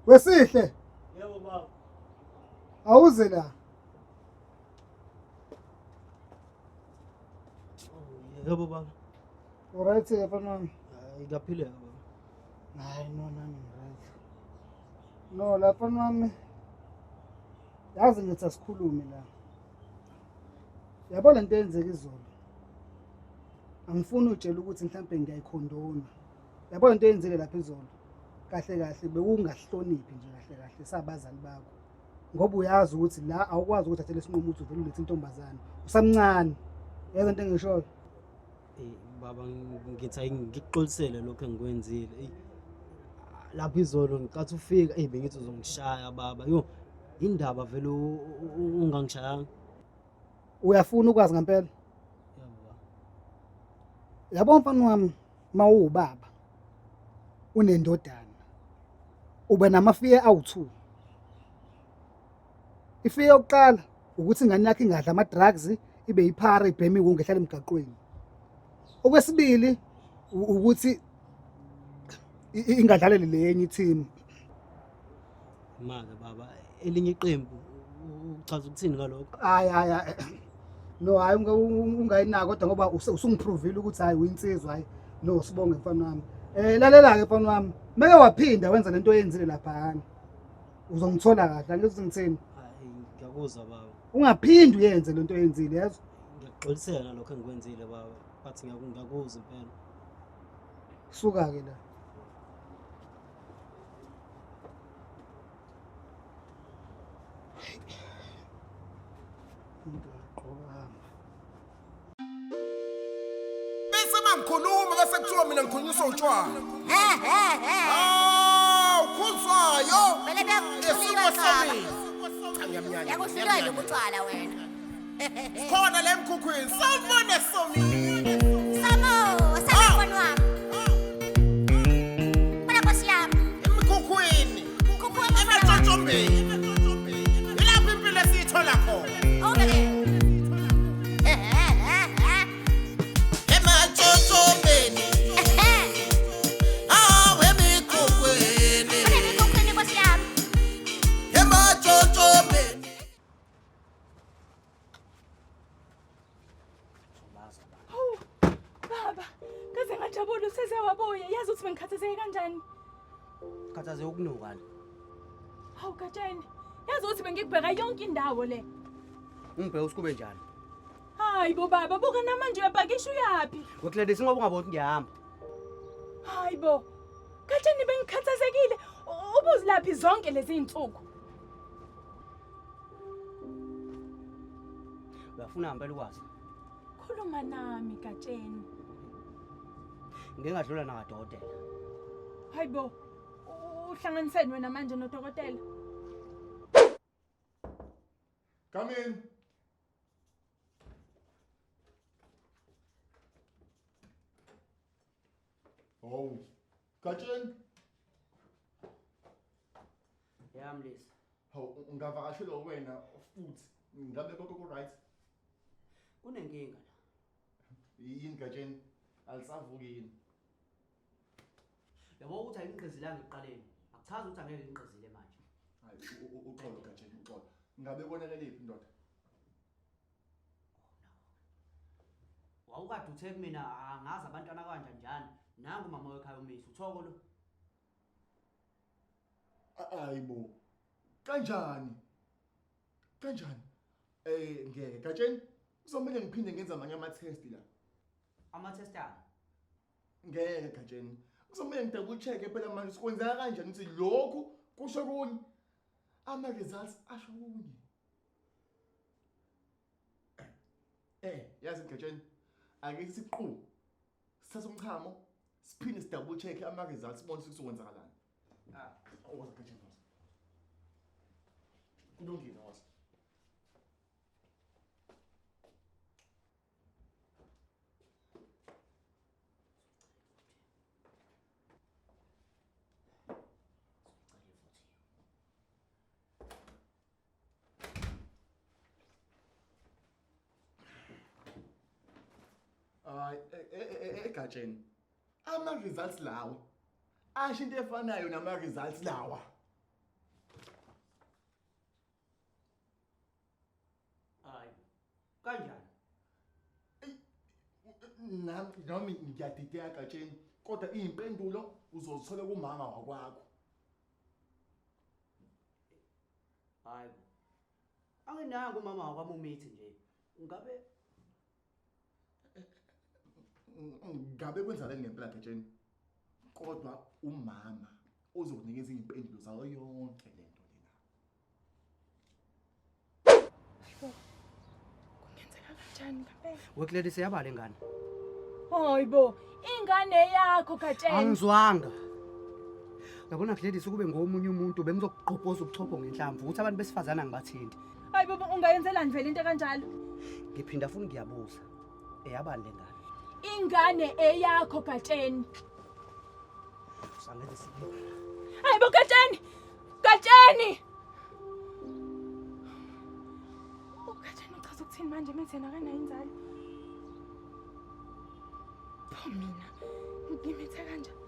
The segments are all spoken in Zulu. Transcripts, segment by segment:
Wesihle. Yebo baba. Awuze la. Yebo baba. Alright ke mfana wami. Hayi ngiyaphileka baba. Hayi no nami right. No la mfana wami. Yazi ngithi asikhulume la. Yabo lento eyenzeka izolo. Angifuni utshela ukuthi mhlambe ngiyayikhondona. Yabo lento eyenzile lapha izolo. Kahle kahle bekungahloniphi nje kahle kahle sabazali bakho. Ngoba uyazi ukuthi la awukwazi ukuthathela isinqumo ukuthi uvele ulethe intombazane. Usamncane. Yazi into engishoyo. Eh baba ngithi ayi ngikuxolisele lokho engikwenzile. Eyi lapha izolo ngicathi ufika eyi bengithi uzongishaya baba. Yo indaba vele ungangishayanga. Uyafuna ukwazi ngempela? Yebo baba. Yabo mfana wami mawubaba unendodana ube namafiye awu2. Ifiye yokuqala ukuthi ingane yakhe ingadla ama drugs ibe yiphara ibheme iwungu ehlala emgaqweni. Okwesibili ukuthi ingadlaleli le yenye i-team. Maka baba elinye iqembu uchaza ukuthini ngalokho? Hayi hayi no hayi ungayinako kodwa ngoba usungiprovile ukuthi hayi uyinsizwa hayi no sibonge mfana wami. Eh lalela ke mfana wami meke waphinda wenza lento oyenzile lapha uzongithola kahle angithi ngithini? Hayi ngiyakuzwa baba. Ungaphindi uyenze lento oyenzile yazi. Ngiyakuxolisela lokho engikwenzile baba but ngiyakuzwa impela. Suka ke la. Umuntu aqoka hamba. Bese mangikhuluma bese kuthiwa mina ngikhulunyiswa utshwala. Ah, ukhuzwayo. Vele Esiko bekuhlulwa sami. Cha ngiyamnyanya. Yakuhlulwa yini ukutshwala wena? Khona la emkhukhwini. Sawubona Somi. Samo, sabo mfana wami. Bana nkosi yami. Emkhukhwini. Khuphuka mfana wami. Ematshotshombeni. Ilapho impilo esiyithola khona. Awubeke. Ematshotshombeni. Awu emikhukhwini. Bana emikhukhwini nkosi yami. Ematshotshombeni. Hawu, baba, ngaze ngajabula useze wabuya. Yazi ukuthi bengikhathazeke kanjani. Khathaze ukunuka la. Hawu Gatsheni, yazi ukuthi bengikubheka yonke indawo le. Ungibheke usikube njani? Hayi bo baba, buka namanje uyapakisha uyaphi? Wekulelisa ngoba ungaboni ukuthi ngiyahamba. Hayi bo. Gatsheni bengikhathazekile. Ubuzilaphi zonke lezi zinsuku? Uyafuna ngempela ukwazi? Khuluma nami Gatsheni. Ngike ngadlula nakadokotela. Hayi bo. Uhlanganiseni wena manje nodokotela? Come in. Oh. Gatsheni. Ya mlisa. Hawu ungavakashelwa wena futhi. Ngabe konke ku right? Kunenkinga la. Yini Gatsheni? Alisavuki yini? Yabo ukuthi ayingiqizilanga ekuqaleni. Akuchazi ukuthi angeke ngiqizile manje. Hayi uxolo Gatsheni uxolo. Ngabe konakelephi ndoda? Wawukade uthe kumina angazi abantwana kanjani njani. Nangu umama wekhaya umisa uthoko lo. Hayibo. Kanjani? Kanjani? Eh ngeke Gatsheni kuzomele ngiphinde ngenze amanye ama test la. Ama test ani? Ngeke Gatsheni. Kuzomele ngidouble check phela manje sikwenzeka kanjani ukuthi lokhu kusho kunye. Ama results asho kunye. Eh, yazi Gatsheni ake siqu. Sithatha umchamo siphinde si double check ama results sibone ukuthi kuzokwenzakalani. Ah, woza Gatsheni woza. Kulungile woza. Hayi egatsheni ama results lawa asho into efanayo nama results lawa. Kanjani? Nami nami ngiyadideka Gatsheni, kodwa iy'mpendulo uzozithola kumama wakwakho. Hayi bo. Anginangu umama wakwami umithi nje. Ngabe Ngabe kwenzakeni ngempela Gatsheni? Kodwa umama uzokunikeza iy'mpendulo zayo yonke le nto lena. Hayibo. Kungenzeka kanjani ngempela? Wekulelise yabala ingane. Hayibo, ingane yakho Gatsheni. Angizwanga. Yabona Gladys ukube ngomunye umuntu bengizokugqobhoza ubuchopho ngenhlamvu ukuthi abantu besifazane angibathinti. Hayibo ungayenzelani vele into kanjalo? Ngiphinda futhi ngiyabuza. Eyabani le ngane? Ingane eyakho Gatsheni. Sangeke sibe. Hayibo Gatsheni! Gatsheni! UGatsheni uchaza ukuthini manje methi yena akanayo inzalo? Pho mina ngimithe kanjani?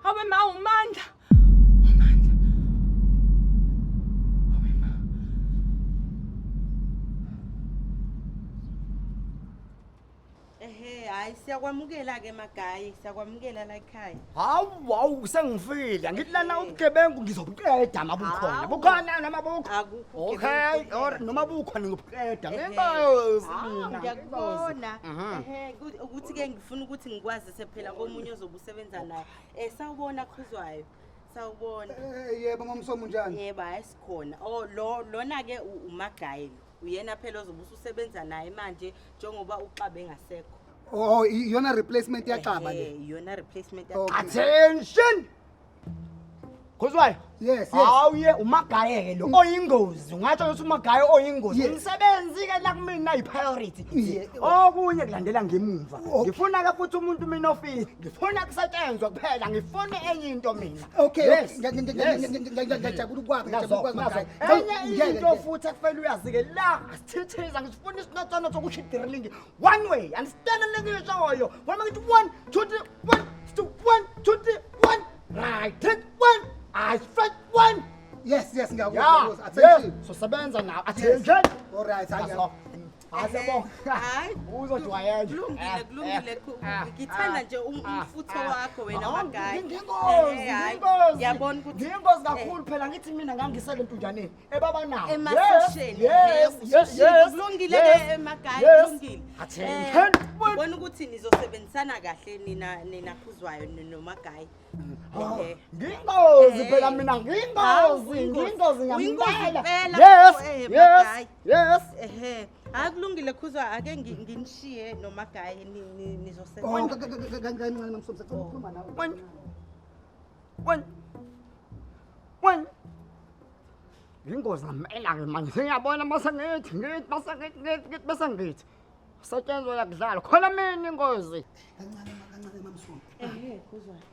Hawe ma uMandla. UMandla. Hawe ma. Ehhe, hayi siyakwamukela ke Magayi, siyakwamukela la ekhaya. Hawu hawu sengifile. Ngithi lana ubugebengu ngizobuqeda uma bukhona. Hawu. Bukhona noma bukho? Akukho Okay, ubugebengu or kuphela. noma bukhona ngizobuqeda. Ehhe. Ngenkosi Hawu, mina. ngiyakubona. Mhm. Ehhe, ukuthi ke ngifuna ukuthi ngikwazise phela komunye ozobe usebenza naye. Eh sawubona Khuzwayo. Sawubona. Eh, yebo mamsomo unjani? Yebo, hayi sikhona. Oh lo lona ke uMagayi lo. Uyena phela ozobe ususebenza naye manje njengoba uXaba engasekho. Oh, iyona replacement yaXaba le. Ehhe, iyona replacement Okay. yaXaba. Attention! Khuzwayo. Yes, yes. Hawu ye umagaye ke lo oyingozi. Ungatsho ukuthi umagaye oyingozi. Yes. Umsebenzi ke la kumina yi priority. Yeah. Okunye kulandela ngemuva. Okay. Ngifuna ke futhi umuntu mina ofisi. Ngifuna kusetshenzwe kuphela, ngifuna enye into mina. Okay, Yes. okay. Yes. Ngiyajabula ukwazi, ngiyajabula ukwazi Nazo, Magayi. nazo. Enye into futhi ekufanele uyazi-ke la asithithiza ngisifuna isinotswana sokusho i-drilling one way understand le ngiyishoyo one make it one two three one two one two three one right three one I straight one Yes, ngiyakuzwa. yeah ngiyakuzwa. Attention. yes sosebenza nawo Yes. attention All right, hayi, Nazo. Hayi siyabonga. Hayi. Uzojwayela. Kulungile, kulungile. Ngithanda nje umfutho wakho wena Ah, Magayi. Ngingozi, Ehhe, hayi, ngingozi. Ngiyabona ukuthi Ngingozi kakhulu phela ngithi mina ngangisele entunjaneni ebaba nawo. emasosheni. Yes. Kulungile yes, ke Magayi, yes. kulungile. Attention. Ngibona ukuthi nizosebenzisana kahle nina nina Khuzwayo noMagayi. Ehhe. Ngingozi phela Eh. mina Hawu, ngingozi, uyingozi. ngingozi Uyingozi ngempela. impela, Yes, eh, yes, Magayi. yes. Ehhe. Hayi kulungile Khuzwayo, ake nginishiye noMagayi Oh, nizosebenza. kancane mamsomo, sicela ukukhuluma nawe. One. One. One. Yingozi ngempela ke manje sengiyabona mase ngithi ngithi mase ngithi ngithi ngithi bese ngithi. Setshenzwa la kudlala khona mina ingozi. Kancane kancane mamsomo. Ehhe, Khuzwayo.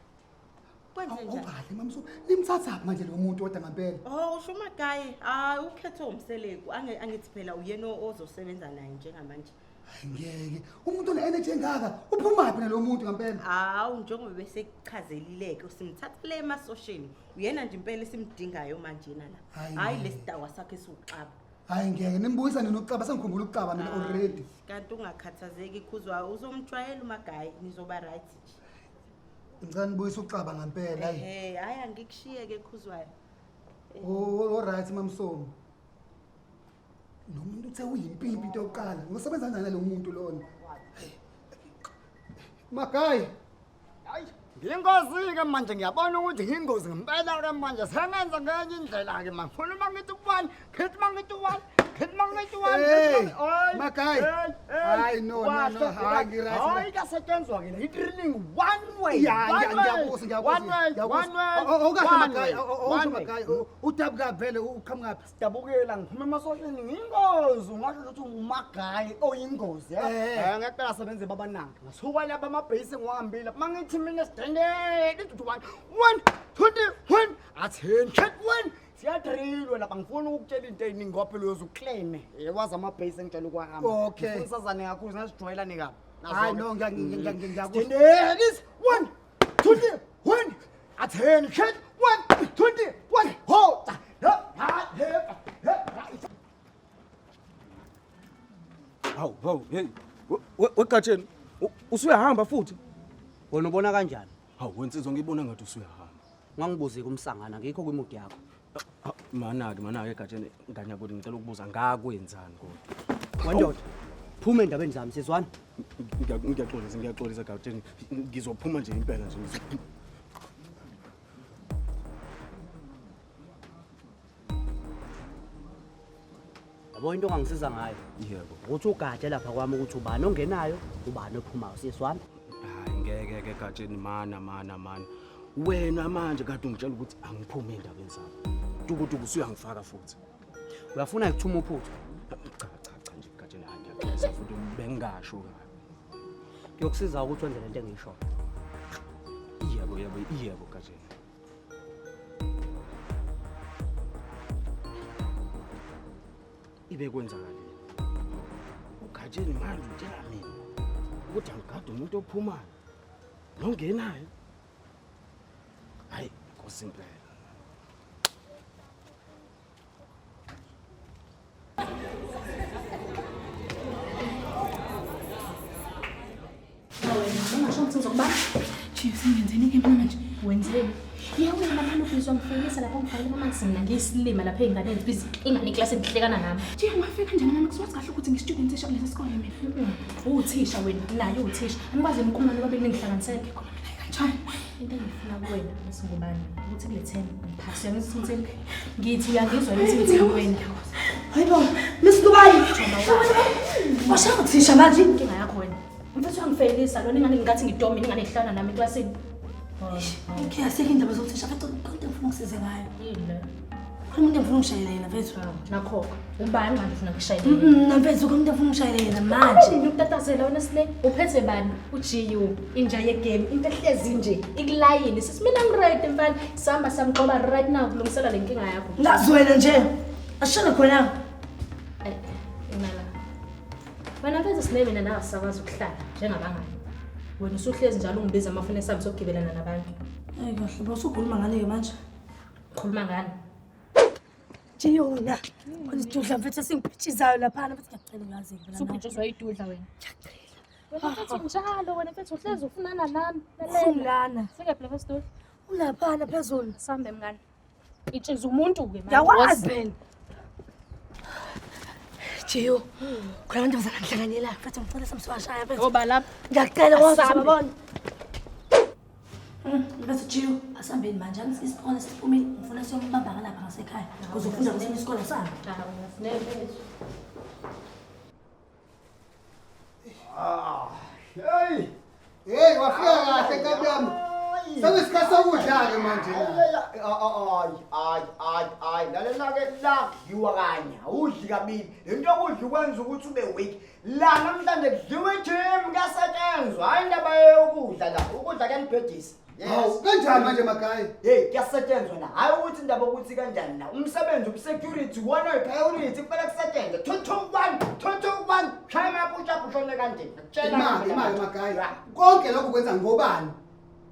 Kwenze njani? Awukahle mamsomo. Nimthathaphi manje lo muntu kodwa ngempela? Oh, usho uMagayi. Hayi, ukhetho umseleku. Angithi phela uyena ozosebenza naye njengamanje. Hayi ngeke. Umuntu one energy engaka, uphumaphi nalo muntu ngempela? Hawu, njengoba besekuchazelile-ke simthatha le emasosheni. Uyena nje impela esimdingayo manje yena la. Hayi Hayi ngeke. lesidawa sakhe esiwuxaba. Hayi ngeke, nimbuyisa nini ukucaba sengikhumbula ukucaba mina already. Kanti ungakhathazeki Khuzwayo, uzomjwayela uMagayi, nizoba right nje. Ngicela nibuyise ukucaba ngempela. Hayi. Ehhe, hayi angikushiye-ke Khuzwayo. Oh, all right mamsomo. Lo muntu uthe uyimpimpi into yokuqala. Ngosebenza kanjani nalo muntu lona? Magayi, Hayi, ngingozi ke manje ngiyabona ukuthi ngingozi ngempela ke manje sengenza ngenye indlela ke manje. Funa uma ngithi one, ngithi uma ngithi one, ngithi uma ngithi one. Hey, ngithi uma- Magayi. hey, hey. Hayi, no, no, no, Kahle, hayi, ngi-right. Hayi kasetshenzwa ke la. I-drilling one way. Ya, one way, ngiyakuzwa, ngiyakuzwa. One way, ngiyakuzwa. one way. Awukahle one Magayi, way, awusho one way. Magayi, udabuka vele uqhamukaphi? Sidabukela ngiphuma emasosheni ngingozi ungasho ukuthi umagayi oyingozi ya. Eh. Eh ngempela sebenze babananga. Ngasuka lapha amabhesi ngiwahambile. Mangithi mina sidendele ithi 1 1 21 attention 1 siyadrillwa lapha ngifuna ukukutshela into eziningi ngoba phela uyozukleme. Yewazi amabhesi engitshela ukwahamba. Okay. Ngifuna sazane kakhulu singajwayelane kabi. Hayi no, ngiyakuzwa. Sidendele 1 21 attention 1 21 hold. Ha ha he he. Hey, wegatsheni usuyahamba futhi. Wena ubona kanjani? Hawu wensizwa ngibona ngathi usuyahamba. Ungangibuzi kumsangana ngikho kwimudi yakho. Mana-ke mana-ke egatsheni ngane yakuthi ngicela ukubuza ngakwenzani kodwa. Wendoda, phuma endabeni zami sizwana. Ngiyaxolisa ngiyaxolisa gatsheni ngizophuma nje impela nje ngizophuma. Yabo into ongangisiza ngayo. Yebo. Ukuthi ugade lapha kwami ukuthi ubani ongenayo, ubani ophumayo siswana. Hayi ngeke ke gatsheni mana mana mana. Wena manje kade ungitshela ukuthi angiphume endabeni zami. Tukutuku usuyangifaka futhi. Uyafuna ukuthuma uphuthu? Cha cha cha nje gatsheni hayi ngiyaxolisa futhi bengingasho kabi. Kuyokusiza ukuthi wenze lento engiyishoyo. Yebo yebo yebo gatsheni. Ibe kwenzakaleni? Ugatsheni manje utshela mina ukuthi angigade umuntu ophumayo nongenayo. Hayi Nkosi impela. Ungasho ukuthi ngizokubamba. Chief, sengenzeni ke mina manje? Wenzeni? Ye wena manje ubizwa ngifikisa lapho ngifakele amanzi mina ngiyisilima lapha ey'nganeni busy ingane iklasi engihlekana nami. Chief, ungafika kanjani nami kusuwazi kahle ukuthi ngi-student esha kulesi sikole mina. Uwuthisha wena, naye uwuthisha. Anikwazi ukukhuluma nobabili ningihlanganisele. Ngikhuluma naye kanjani? Into engifuna kuwena mesingubani ukuthi kule term ngiphase uyangizwa ukuthi ngithini? Ngithi uyangizwa ukuthi ngithini kuwena. Hayibo, Miss Lubayi. Washaya uthisha manje. Inkinga yakho wena. Mfethu uyangifeyilisa lona ingane ngingathi ngidomi ingane ihlala nami eklasini. Okay, asekho indaba zothisha mfethu khona into engifuna ungisize ngayo. Yini le? Khona umuntu engifuna ungishayele yena mfethu. Nakho ubani manje ufuna ngishayele? Mm, mfethu khona umuntu engifuna ungishayele yena manje. Yini ukutatazela wena Sine? Uphethe bani? U-GU inja yegame into ehlezi nje ikulayini. Sisi mina ngiready mfana. Sihamba samxoba right now kulungisela le nkinga yakho. Ngazwela nje. Ashone khona. Eh, imala. Wena mfethu Sine mina nawe asisakwazi ukuhlala njengabangani. Wena usuhlezi njalo ungibiza amafoni esami sokugibelana nabantu. Hayi kahle, bawusukhuluma ngani ke manje? Khuluma ngani? Jiyona. Khona isidudla mfethu esingipitshizayo laphana mfethu ngiyacela ungazi phela. Usupitshizwa idudla wena. Wena mfethu njalo wena mfethu uhlezi ufunana nami. Ufungana. Fike phela first Ulaphana phezulu. Sambe mngani. Itshiza umuntu ke manje. Ngiyakwazi phela. Jiyo. Khona abantu bazangihlanganyela mfethu ngicela samsiwashaya mfethu. Oba lapha. Ngiyacela wazi Asambe. babona. Mfethu Jiyo, asambeni manje angithi isikole siphumile ngifuna siyombamba ngalapha ngasekhaya. Kuzofunda kwesinye isikole sami. Cha, wena Sine mfethu. Hey! Hey, wafika kahle nkabi yami. Sekuyisikhathi sokudla-ke manje. Hayi, hayi, hayi, hayi. Lalela-ke la kudliwa kanye, awudli kabili. Into yokudla kwenza ukuthi ube weak. La namhlanje kudliwa i-gym kuyasetshenzwa. Hayi indaba yokudla la. Ukudla kuyanibhedisa. Yes. Hawu, kanjani manje Magayi? Hey, kuyasetshenzwa la. Hayi ukuthi indaba yokuthi kanjani la. Umsebenzi ubusecurity wona oyi-priority kufanele kusetshenzwe. 2 2 1 2 2 1. Shaya ama-push up ushone kanje. Ngikutshela Imali, mina imali manje. Magayi. Konke lokhu kwenza ngobani?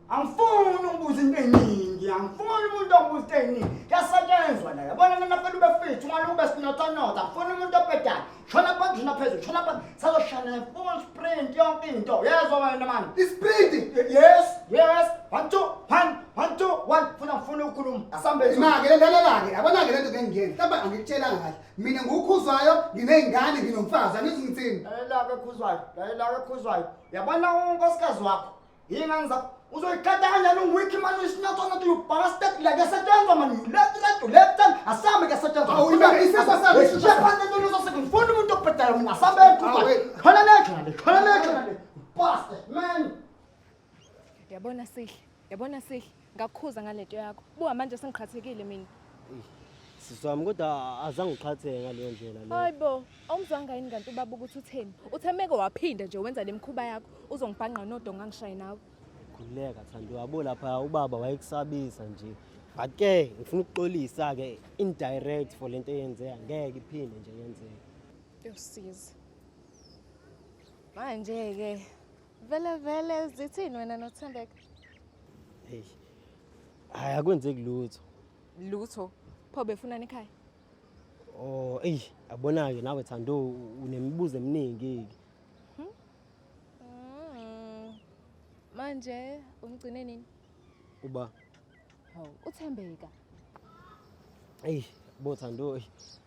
Angifuni ungibuza into eningi, angifuni umuntu ongibuza into eningi. Kuyasetshenzwa la. Yabona lana fanele ube fit, ungale ube sinothonotha. Angifuni umuntu obhedayo. Shona phansi, shona phezulu, shona phansi. Sazoshana full sprint yonke into. Yezwa wena mani. Isprint? Yes, yes. 1 2 1 1 2 1. Funa ngifuna ukukhuluma. Asambe. Ima-ke lalela-ke, yabona-ke lento ngeke ngiyeni. Mhlawumbe angikutshelanga kahle. Mina ngukhuzwayo, nginey'ngane, nginomfazi, angizi ngithini. Lalela-ke Khuzwayo, lalela-ke Khuzwayo. Yabona unkosikazi wakho. Yingane zakho. Uzoyiqeda kanjani uwiki manje isinothonotho you bastard la kuyasetshenzwa mani you left right you left hand asambe kuyasetshenzwa. Awu, imali, isiso sami, isiso sami. Shepha lento lozoseka ngifuna umuntu obhedayo mina asambe Khuzwayo. Khona le khona le khona le khona le. Bastard man. Yabona Sihle, yabona Sihle, ngakukhuza ngalento yakho. Buka manje sengiqhathekile mina. Sisi wami kodwa azange uqhatheke ngaleyo ndlela leyo. Hayibo, awumzwanga yini kanti ubaba ukuthi utheni? Uthe meke waphinda nje wenza lemikhuba yakho, uzongibhanqa nodonga ngishaye nawe. Khululeka Thando, yabo lapha ubaba wayekusabisa nje. But ke ngifuna ukuxolisa ke indirect for lento eyenzeka ngeke iphinde nje yenzeke. Yosiza. Manje ke vele vele zithini wena noThembeka? Hey. Hayi akwenzeki lutho. Lutho. Pho befunani ekhaya? Oh, ey, yabona ke nawe Thando unemibuzo eminingi ke. Manje umgcine nini? Uba. Hawu, uThembeka. Eyi, bothando,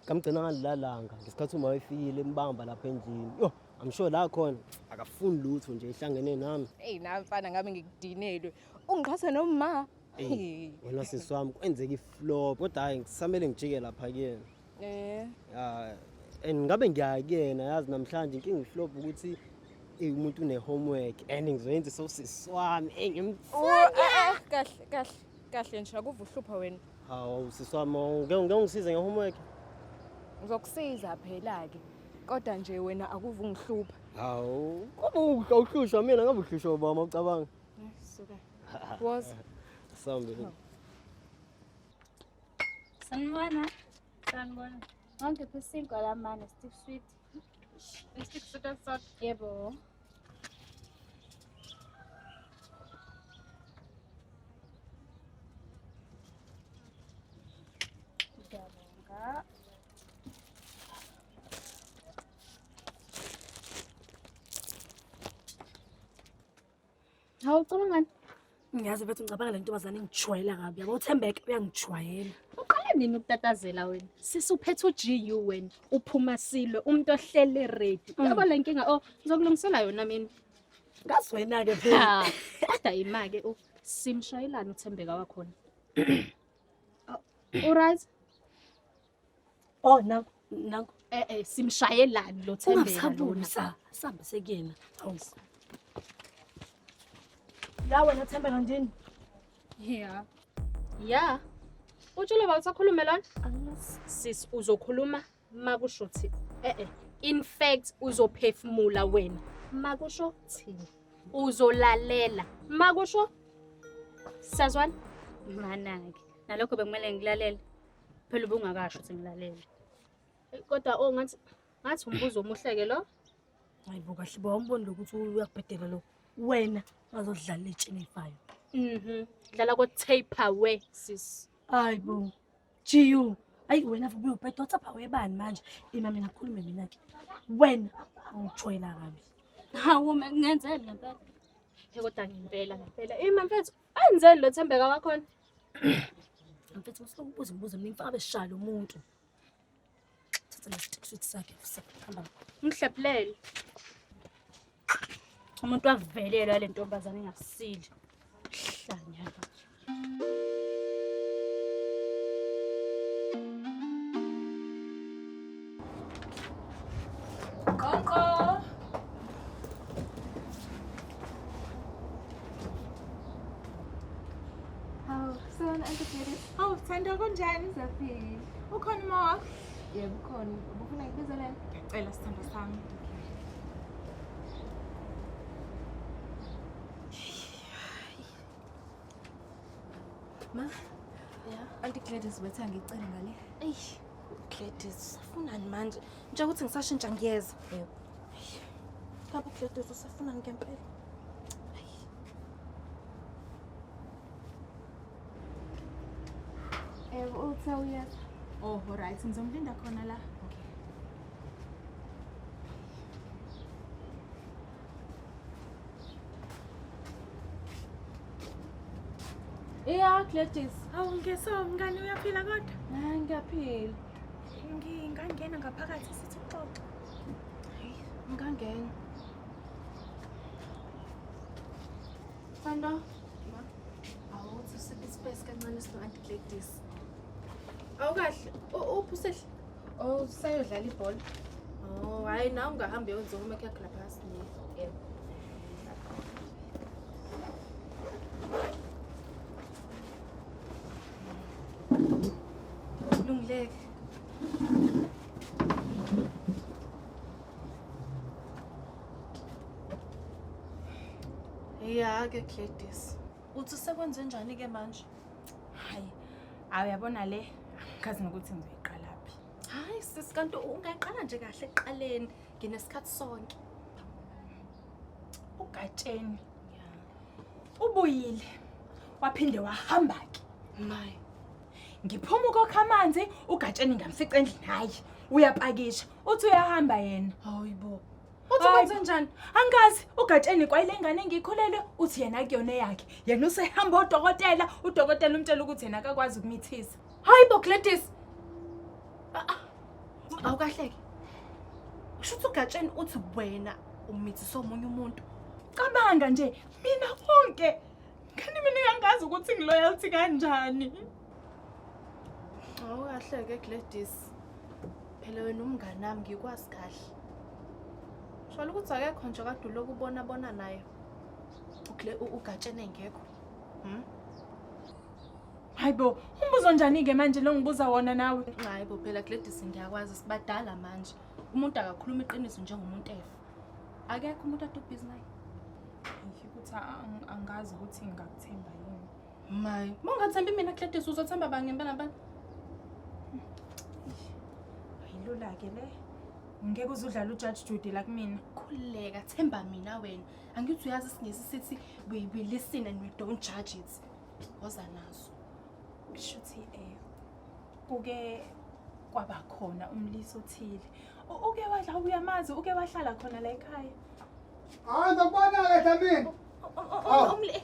ngamgcina ngalilalanga ngesikhathi uma efikile embamba lapha endlini. Yo, I'm sure la khona akafuni lutho nje ehlangene nami. Eyi na mfana ngabe ngikudinelwe. Ungiqhatha noma. Eyi, wena sisi wami kwenzeka iflop kodwa hhayi ngisamele ngijike lapha kuyena. Eh. Ya, and ngabe ngiyaya kuyena yazi namhlanje inkinga iflop ukuthi eyi umuntu une-homework and ngizoyenza sosisi wami eyi Oh, eh, kahle kahle kahle nje akuve uhlupha wena. Hawu sisi wami ngeke ngeke ungisize nge-homework. Ngizokusiza phela ke. Kodwa nje wena akuve ungihlupha. Hawu, ngoba awuhlushwa mina ngabe uhlushwa ubaba ucabanga. Suka. Woza. Sambe. Sanibona. Sanibona. Ngangiphi isinkwa la mane stick sweet. Stick sweet and salt. Yebo. Ngiyabonga. Hawu ucabangani? Ngiyazi mfethu ngicabanga le ntombazane ingijwayela kabi. Yabo uThembeka uyangijwayela. Uqale nini ukutatazela wena? Sisi uphethe u-GU wena, uphuma silwe, umuntu ohlele ready. Yabo le nkinga oh ngizokulungisela yona mina. Ngazi wena-ke phela. Ha, Kodwa ima-ke u simshayelani uThembeka wakhona. Uright? Oh nangu nangu. Eh eh simshayelani lo Thembeka lona. Ungasabuza. Sambe sekuyena. Hawu. La wena Thembeka ndini. Yeah. Yeah. Utshelo ba usakhulume lona? Sis uzokhuluma makusho thi. Eh eh. In fact uzophefumula wena. Makusho thina. Uzolalela. Makusho Sazwana? Mana-ke. Nalokho bekumele ngilalele. Phela ubungakasho ukuthi ngilalele. Kodwa oh ngathi ngathi umbuzo omuhle ke lo. Hayi bo kahle bo awumboni lokuthi uyakubhedela lo. Wena ungazodlala etsheni elifayo. Mhm. Dlala ko tape away sis. Hayi bo. GU. Ayi wena futhi uyobheda uthapha webani manje? Ima mina ngikhulume mina ke. Wena ungijwayela kabi. Hawu ngenzeni ngempela? He kodwa ngempela ngempela. Ima mfethu enzeni lo Thembeka wakhona? Mfethu usukubuza imibuzo eminingi mfaka beshaya lo muntu. Thatha le stick sakhe hamba. Ngihlephulele. Umuntu wavelelwa le ntombazane engasile. Hlanya nje. Qonqo. Hawu, sona Auntie Gladys. Hawu, Thando kunjani? Siyaphila. Ukhona uma wakho? Yebo ukhona. Ubufuna ngikubizelele? Ngiyacela sithando sami. Ma? Yeah. Auntie Gladys wetha ngicela ngale. Eyi, Gladys, usafunani manje? Nje ukuthi ngisashintsha ngiyeza. Yebo. Ngabe uGladys usafunani ngempela? Yebo, uthe uyeza. Oh, alright, ngizomlinda khona la. Okay. Yeah, Gladys. Hawu ngeso mngani uyaphila kodwa? Hayi ngiyaphila. Ngingangena ngaphakathi sithi uxoxe. Hayi, ngangena. Thando. Ma. Awuthi usiphe ispace kancane sino Auntie Gladys. Awukahle. Uphi uSihle? Oh, usayodlala ibhola. Oh, hayi nawe ungahambi uyenze homework yakho lapha sini. Yebo. Lungileke. Ya ke Gladys. Uthi usekwenze njani ke manje? Hayi, awuyabona le. Angikazi nokuthi ngizoyiqala phi. Hayi sis kanti ungayiqala nje kahle ekuqaleni nginesikhathi sonke. Ugatsheni. Ubuyile. Waphinde wahamba ke. Maye. Ngiphuma ukokha amanzi, ugatsheni ngamfica endlini hayi. Uyapakisha. Uthi uyahamba yena. Hayibo. Uthi kwenze njani? Angazi, uGatsheni kwayile ngane engiyikhulelwe uthi yena kuyona eyakhe. Yena usehamba odokotela, udokotela umtshela ukuthi yena akakwazi ukumithisa. Hayi bo Gladys. Ah, ah. Awukahleke. Usho ukuthi uGatsheni uthi wena umithisa omunye umuntu. Cabanga nje mina konke. Kanti mina ngiyangazi ukuthi ngiloyalty kanjani. Awukahleke Gladys. Phela wena umngani nami ngikwazi kahle. Sholo ukuthi akekho nje kade ulokhu ubona bona naye. Ugatsheni engekho. Hayi bo, umbuzo njani-ke manje lo ngibuza wona nawe? Hayi bo phela Gladys ngiyakwazi sibadala manje. Umuntu akakhuluma iqiniso njengomuntu efa. Akekho umuntu ade ubhizi naye. Ukuthi angazi ukuthi ngingakuthemba yini. Maye, uma ungathembi mina Gladys uzothemba bani ngempela bani? Ayilula-ke le. Ngeke uze udlale uJudge Judy la kumina. Khululeka, themba mina wena. Angithi uyazi isingisi sithi we listen and we don't judge it. Woza nazo. Shuthi kuke kwaba khona umlisa othile. Uke wadla uyamazi, uke wahlala khona la ekhaya. Hayi ngizokubona-ke Dlamini.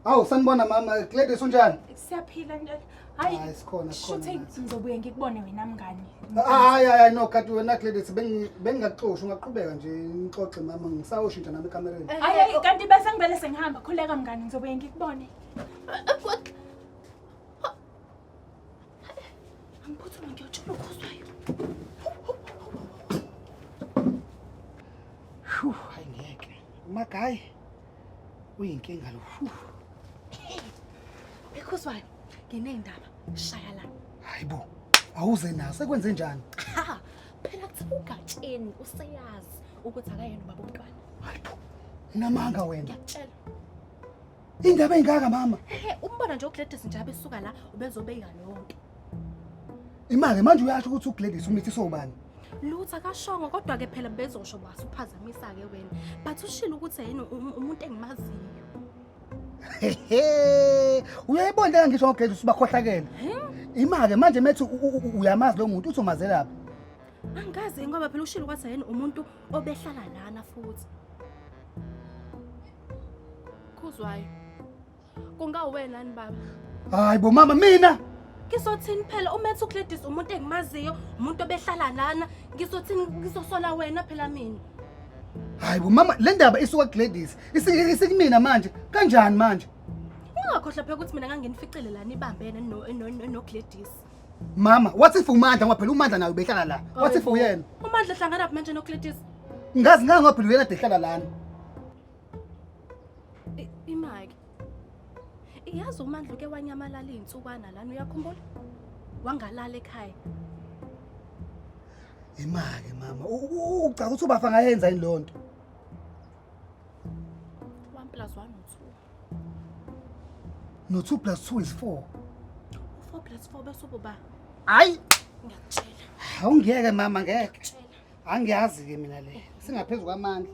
Hawu sanibona mama, Gladys unjani? Siyaphila nje. Hayi. Hayi sikhona sikhona. Shuthi ngizobuye ngikubone wena mngani. Hayi hayi no kanti wena Gladys bengingakuxoshi ungaqhubeka nje nixoxe mama ngisayoshintsha nami ekamereni. Hayi kanti bese ngivele sengihamba khuleka mngani ngizobuye ngikubone. Angiphuthume ngiyotshela ukhuzwayo. Phew, hayi ngeke. Magayi uyinkinga lo. Phew. Ekhuzwayo, nginey'ndaba. Shaya la. Hayi bo. Awuze naso sekwenze njani? Ha, phela kuthiwa uGatsheni useyazi ukuthi akayena ubaba womntwana. Unamanga wena. Ngiyakutshela. Indaba engaka mama. Ehe, umbona nje uGladys nje abesuka la ubezobeka leyo nto. Imali manje uyasho ukuthi uGladys umithiswe ubani? Lutho akashongo kodwa ke phela bezosho wasuphazamisa ke wena. But ushilo ukuthi yena umuntu engimaziyo. Hehe. Uyayibona ngisho ngoGladys ubakhohlakele. Imake manje methi uyamazi lo muntu uthi umazelaphi? Angazi ngoba phela ushilo kwathi yena umuntu obehlala lana futhi. Khuzwayo. Kungawena ni baba? Hayi bo mama mina. Ngizothini phela umethu uGladys umuntu engimaziyo, umuntu obehlala lana, ngizothini ngizosola wena phela mina. Hayi bo mama le ndaba isuka kuGladys. Isikumina manje. Kanjani manje? Ungakhohlwa phela ukuthi mina nganginificile lana ibambene no no no Gladys. Mama, what if uMandla ngoba phela uMandla naye ubehlala la? What if uyena? uMandla hlangana phi manje noGladys? Ngazi ngani ngoba phela uyena ade ehlala lana. Imaki. Iyazi uMandla uke wanyamalala izinsukwana lana uyakhumbula? Wangalala ekhaya. Imake mama, ucaca ukuthi ubafa ngayenza yini leyo nto? 1 plus 1 u2. No 2 plus 2 is 4. 4 plus 4 bese ububa. Hayi, Ngiyakutshela. awungiyeke mama ngeke. Angiyazi ke mina le. Singaphezulu kwamandla.